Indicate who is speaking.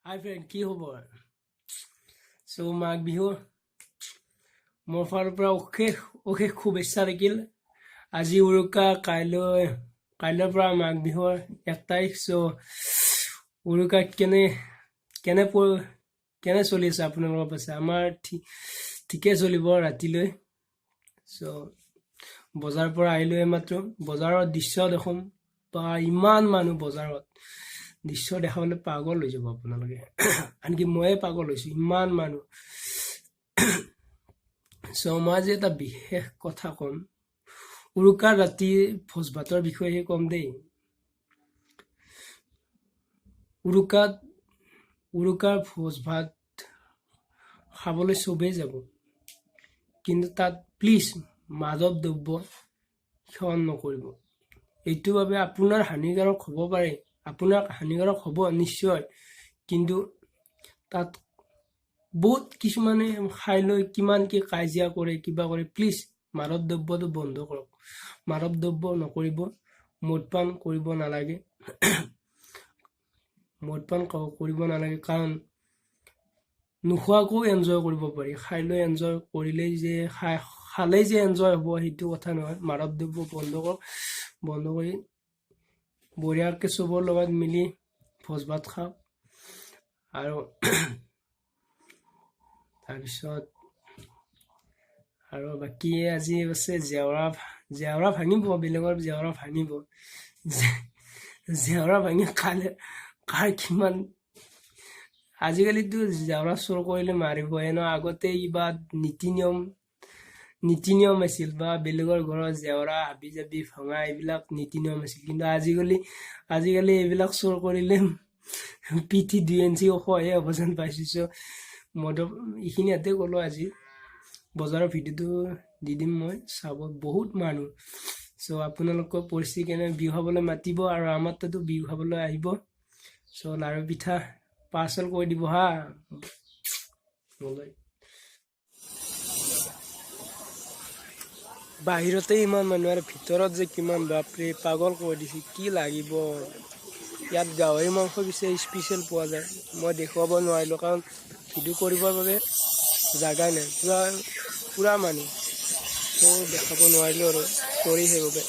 Speaker 1: হাই friend, কি খবৰ? চ' মাঘ বিহু মোৰ ফালৰ পৰা অশেষ অশেষ শুভেচ্ছা থাকিল। আজি উৰুকা, কাইলৈৰ পৰা মাঘ বিহুৰ 1 তাৰিখ। চ' উৰুকা কেনে চলি আছে আপোনালোকৰ পাছে? আমাৰ ঠিকে চলিব ৰাতিলৈ। চ' বজাৰৰ পৰা আহিলোঁ এইমাত্ৰ। বজাৰৰ দৃশ্য দেখোন বা, ইমান মানুহ বজাৰত। দৃশ্য দেখাবলৈ পাগল হৈ যাব আপোনালোকে, আনকি ময়ে পাগল হৈছোঁ, ইমান মানুহ। চ' মই আজি এটা বিশেষ কথা ক'ম, উৰুকাৰ ৰাতি ভোজ ভাতৰ বিষয়েহে ক'ম দেই। উৰুকাৰ ভোজ ভাত খাবলৈ চবেই যাব, কিন্তু তাত প্লিজ মাদক দ্ৰব্য সেৱন নকৰিব। এইটো বাবে আপোনাৰ হানিকাৰক হ'ব পাৰে, আপোনাৰ হানিকাৰক হ'ব নিশ্চয়, কিন্তু তাত বহুত কিছুমানে খাই লৈ কিমান কি কাজিয়া কৰে, কিবা কৰে। প্লিজ মাদক দ্ৰব্যটো বন্ধ কৰক, মাদক দ্ৰব্য নকৰিব, মদপান কৰিব নালাগে, মদপান কৰিব নালাগে। কাৰণ নোখোৱাকৈও এনজয় কৰিব পাৰি। খাই লৈ এনজয় কৰিলেই যে, খালেই যে এনজয় হ'ব, সেইটো কথা নহয়। মাদক দ্ৰব্য বন্ধ কৰক। বন্ধ কৰি বঢ়িয়াকৈ চবৰ লগত মিলি ভোজ ভাত খাওক। আৰু তাৰপিছত আৰু বাকী আজি আছে জেওৰা। জেওৰা ভাঙিব, বেলেগৰ জেওৰা ভাঙিব। জেওৰা ভাঙি খালে কাৰ কিমান। আজিকালিতো জেওৰা চুৰ কৰিলে মাৰিবই ন। আগতে কিবা নীতি নিয়ম আছিল বা বেলেগৰ ঘৰত জেওৰা হাবি জাবি ভঙা, এইবিলাক নীতি নিয়ম আছিল। কিন্তু আজিকালি এইবিলাক চুৰ কৰিলে পিঠি 2 ইঞ্চি ওখহে হ'ব যেন পাইছোঁ। চ' মদৰ এইখিনি ইয়াতে ক'লোঁ। আজি বজাৰৰ ভিডিঅ'টো দি দিম মই, চাব, বহুত মানুহ। চ' আপোনালোকৰ পৰিস্থিতি কেনে? বিহু খাবলৈ মাতিব আৰু আমাৰ তাতো বিহু খাবলৈ আহিব। চ' লাড়ু পিঠা পাৰ্চেল কৰি দিব হা মোলৈ। বাহিৰতে ইমান মানুহ আৰু ভিতৰত যে কিমান, বাপৰে, পাগল কৰি দিছে। কি লাগিব ইয়াত? গাহৰি মাংস পিছে স্পেচিয়েল পোৱা যায়। মই দেখুৱাব নোৱাৰিলোঁ, কাৰণ ভিডিঅ' কৰিবৰ বাবে জাগাই নাই। পূৰা পূৰা মানুহ, ত' দেখাব নোৱাৰিলোঁ আৰু, চৰি সেইবাবে।